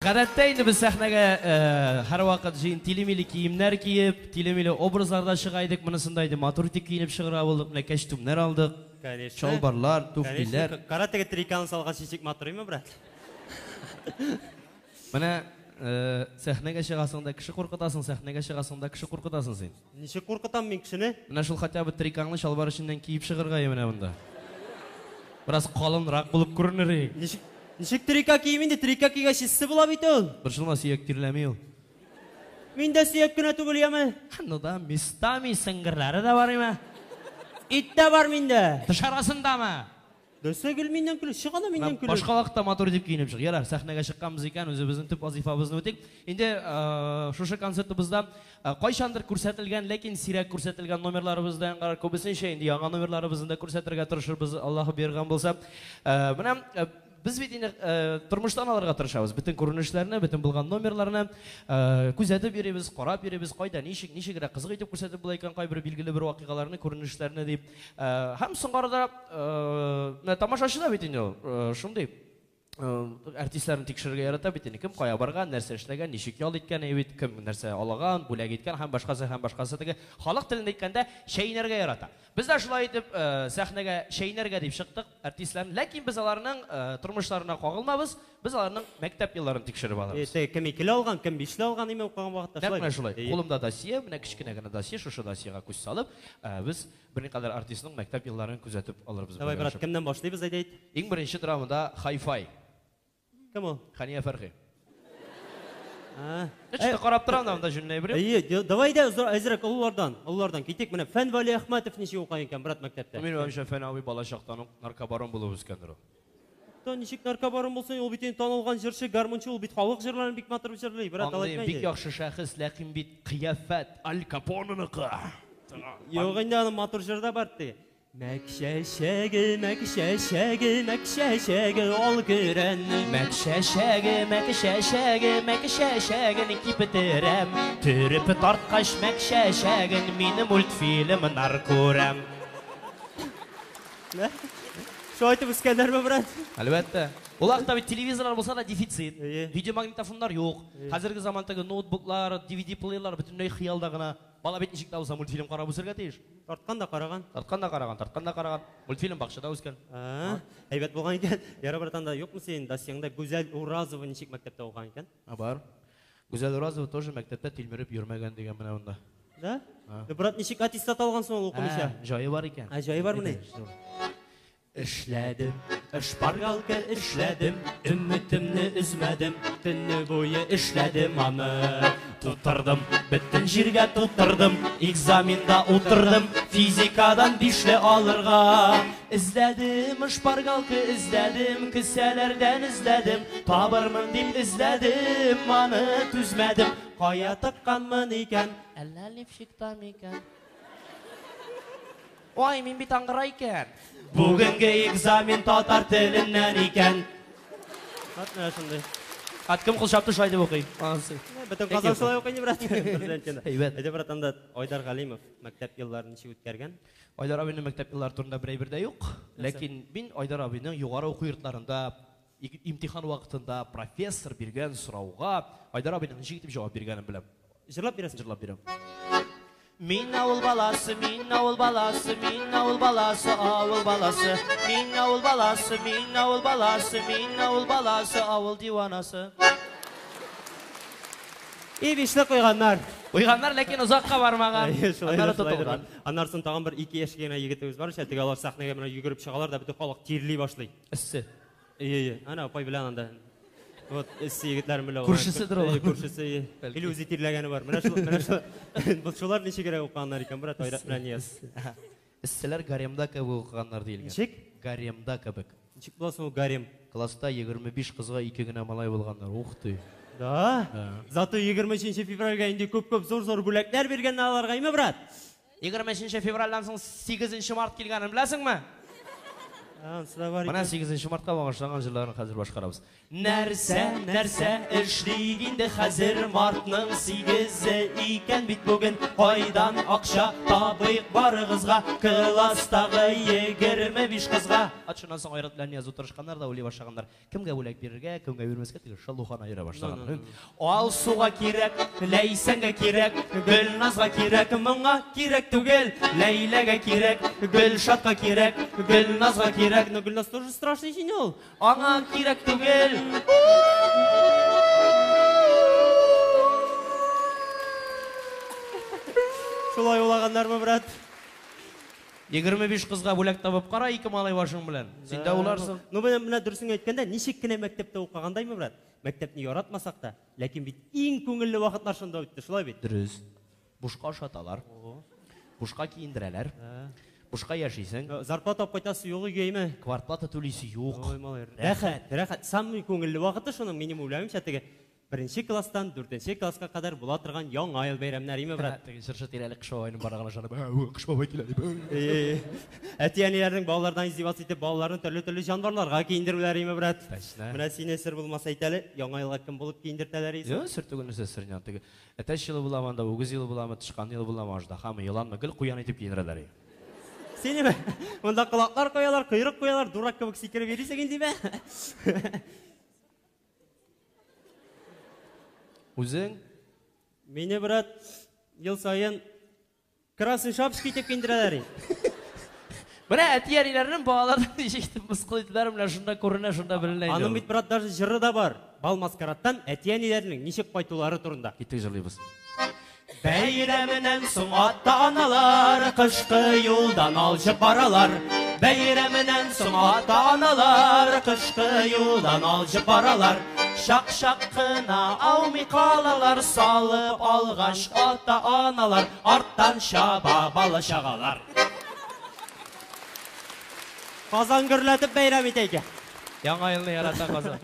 Гадәттә инде без сәхнәгә һәрвакыт җыен тиле-миле киемнәр киеп, тиле-миле образларда чыга идек. Монысында инде матур итеп киенеп чыгарга булдык. Менә кәчтүмнәр алдык. Конечно. Чалбарлар, туфлиләр. Конечно. Кара теге триканы салгач ничек матур име, брат? Менә сәхнәгә чыгасың да кеше куркытасың, сәхнәгә чыгасың да кеше куркытасың син. Ничек куркытам мин кешене? Менә шул хотя бы трикаңны чалбар эченнән киеп чыгырга менә монда. Бераз калынрак булып күренер идең. Ничек ничек трика кием инде? Трика кигәч эссе була бит ул. Борчылма, сөяк тирләми ул. Мин дә сөяк кенә түгел, яме. Ну да, местами сеңгерләре дә бар име? Ит тә бар миндә. Теш арасындамы? Нәрсә гел миннән көлә? Чык ана миннән көлеп. Башка вакытта матур итеп киенеп чык. Ярар, сәхнәгә чыкканбыз икән, үзебезнең төп вазифабызны үтик. Инде шушы концертыбызда кайчандыр күрсәтелгән, ләкин сирәк күрсәтелгән номерларыбыз да яңгырар. Күбесенчә инде яңа номерларыбызны да күрсәтергә тырышырбыз, Аллаһы боерган булса. Менә без бит инде тормыштан алырга тырышабыз. Бөтен күренешләрне, бөтен булган номерларны күзәтеп йөрибез, карап йөрибез, кайда ничек, ничегрәк кызык итеп күрсәтеп була икән кайбер билгеле бер вакыйгаларны, күренешләрне дип. Һәм соңгы арада менә тамашачы да бит инде ул шундый артистларны тикшерергә ярата бит инде. Кем кая барган, нәрсә эшләгән, ничек ял иткән, бит кем нәрсә алаган, бүләк иткән һәм башкасы һәм башкасы теге халык телендә әйткәндә чәйнәргә ярата. Без дә шулай итеп сәхнәгә чәйнәргә дип чыктык артистларны, ләкин без аларның тормышларына кагылмабыз, без аларның мәктәп елларын тикшереп алырбыз. Теге кем икеле алган, кем бишле алган име укыган вакытта шулай. Нәкъ менә шулай. Кулымда досье, менә кечкенә генә досье, шушы досьега күз салып, без берникадәр артистның мәктәп елларын күзәтеп алырбыз. Давай, брат, кемнән башлыйбыз, әйдә әйт. Иң беренче драмада Хай-Фай. Кем ул? Хәния Фәрхи. Ничек карап торам да монда җүнләй бер. Әйе, давай әйдә әзрәк олылардан, олылардан китик. Менә Фән Вәлиәхмәтов ничек укыган икән, брат, мәктәптә? Минем уемча, Фән абый бала чактан ук наркобарон булып үскәндер ул. Та ничек наркобарон булсын, ул бит инде танылган җырчы, гармунчы, ул бит халык җырларын бик матур җырлый, брат, алай Аңлыйм, бик яхшы шәхес, ләкин бит кыяфәт Аль Капоненыкы. Юк инде, аның матур җыры да бар теге. Мәк чәчәге, мәк чәчәге, мәк чәчәге ал көрән. Мәк чәчәге, мәк чәчәге, мәк чәчәген киптерәм. Төреп тарткач мәк чәчәген мин мультфильмнар күрәм. Шулай итеп үскәннәрме, брат? Әлбәттә. Ул вакытта бит телевизорлар булса да дефицит. Видеомагнитофоннар юк. Хәзерге замандагы ноутбуклар, DVD-плеерлар бөтенләй хыялда гына. Бала бит ничек тә булса мультфильм карап үсәргә тиеш. Тарткан да караган. Тарткан да караган, тарткан да караган. Мультфильм бакчада үскән. Әйбәт булган икән. Яра, братан, да юкмы синең досьеңда Гүзәл Уразова ничек мәктәптә укыган икән? Бар. Гүзәл Уразова тоже мәктәптә тилмереп йөрмәгән дигән менә монда. Да? Брат, ничек аттестат алган соң ул укымыйча? Җае бар икән. Ә, җае бармыни? Эшләдем, шпаргалка эшләдем, өметемне өзмәдем, төне буе эшләдем аны. Тутырдым, бөтен җиргә тутырдым, экзаменда утырдым, физикадан бишле алырга. Эзләдем, шпаргалка эзләдем, кесәләрдән эзләдем, табырмын дип эзләдем, аны түзмәдем. Кая тыкканмын икән? Әллә лифчикта микән? Ой, мин бит аңгыра икән. Бүгенге экзамен татар теленнән икән. Хат менә шундый. Хат кем кул чапты шулай дип укый. Бөтен Казан шулай укый, брат. Әйбәт. Әйдә, брат, анда Айдар Галимов мәктәп елларын ничек үткәргән? Айдар абыйның мәктәп еллары турында бер әйбер дә юк. Ләкин мин Айдар абыйның югары уку йортларында имтихан вакытында профессор биргән сорауга Айдар абыйның ничек итеп җавап биргәнен беләм. Җырлап бирәсең? Җырлап бирәм. Мин авыл баласы, мин авыл баласы, мин авыл баласы, авыл баласы. Мин авыл баласы, мин авыл баласы, мин авыл баласы, авыл диванасы. И бишле куйганнар. Куйганнар, ләкин озакка бармаган. Аннары тотылган. Аннары соң тагын бер ике яшь генә егетебез бар, теге алар сәхнәгә менә йөгереп чыгалар да бөтен халык тирли башлый. Эссе. Ие, ана апай белән анда. Вот, эссе егетләр белән. Күршеседер ул. Күршесе, ие. Или үзе тирләгәне бар. Менә шул, менә шул. Бу шулар ничегрәк укыганнар икән, брат, Айрат белән Нияз. Эсселәр гаремда кебек укыганнар диелгән. Ничек? Гаремда кебек. Ничек була соң ул гарем? Класста 25 кызга ике генә малай булганнар. Ух ты. Да? Зато 23 февральгә инде күп-күп зур-зур бүләкләр биргәннәр аларга, име, брат? 23 февральдән соң 8 март килгәнен беләсеңме? Анысы да бар Менә икән. 8 мартка багышланган җырларын хәзер башкарабыз. Нәрсә, нәрсә эшлик инде хәзер мартның 8-е икән бит бүген. Кайдан акча табыйк барыгызга, класстагы 25 кызга. Ат шуннан соң Айрат белән Нияз утырышканнар да уйлый башлаганнар. Кемгә бүләк бирергә, кемгә бирмәскә, теге шалухана йөрә башлаган. Алсуга кирәк, Ләйсәнгә кирәк, Гөлназга кирәк, моңа кирәк түгел. Ләйләгә кирәк, Гөлшатка кирәк, Гөлназга кирәк. Но Гөлназ тоже страшный инде ул. Аңа кирәк түгел. Шулай уйлаганнармы, брат? 25 кызга бүләк табып кара ике малай башың белән. Син дә уларсың. Ну, менә менә дөресен әйткәндә, ничек кенә мәктәптә укыгандаймы, брат? Мәктәпне яратмасак та, ләкин бит иң күңелле вакытлар шунда үтте, шулай бит? Дөрес. Бушка ашаталар. Бушка киендерәләр. Бушка яшисең. Зарплата алып кайтасы юк өйгә, име? Квартплата түлисе юк. Ой, малай, рәхәт, рәхәт. Самый күңелле вакыты шуның, минем уйлавымча, теге беренче класстан дүртенче класска кадәр була торган Яңа ел бәйрәмнәре, име, брат? Теге чыршы тирәле Кыш бабайның барагына ышанып, Кыш бабай килә дип. Әти-әниләрнең балалардан издеваться итеп, балаларны төрле-төрле җанварларга киендерүләре, име, брат? Точно. Менә сине сер булмаса әйт әле, Яңа елга кем булып киендертәләр исә? Юк, сер түгел, нәрсә сер инде. Теге әтәч елы буламы анда, үгез елы буламы, тычкан елы буламы, аждаһамы, еланмы, гел куян итеп киендерәләр. Сине монда колаклар куялар, койрык куялар, дурак кебек сикереп йөрисең инде, бә? Үзең? Мине, брат, ел саен Красный Шапочка итеп киендерәләр. Менә әти-әниләрнең балаларны ничек итеп мыскыл итүләре менә шунда күренә, шунда беленә инде. Аның бит, брат, даже җыры да бар. Бал маскарадтан әти-әниләрнең ничек кайтулары турында. Киттек җырлыйбыз. Бәйрәменнән соң ата-аналар кышкы юлдан алҗып баралар. Бәйрәменнән соң ата-аналар кышкы юлдан алҗып баралар. Чак-чак кына аумый калалар, салып алгач ата-аналар, арттан чаба бала-чагалар. Казан гөрләтеп бәйрәм итә икән. Яңа елны ярата Казан.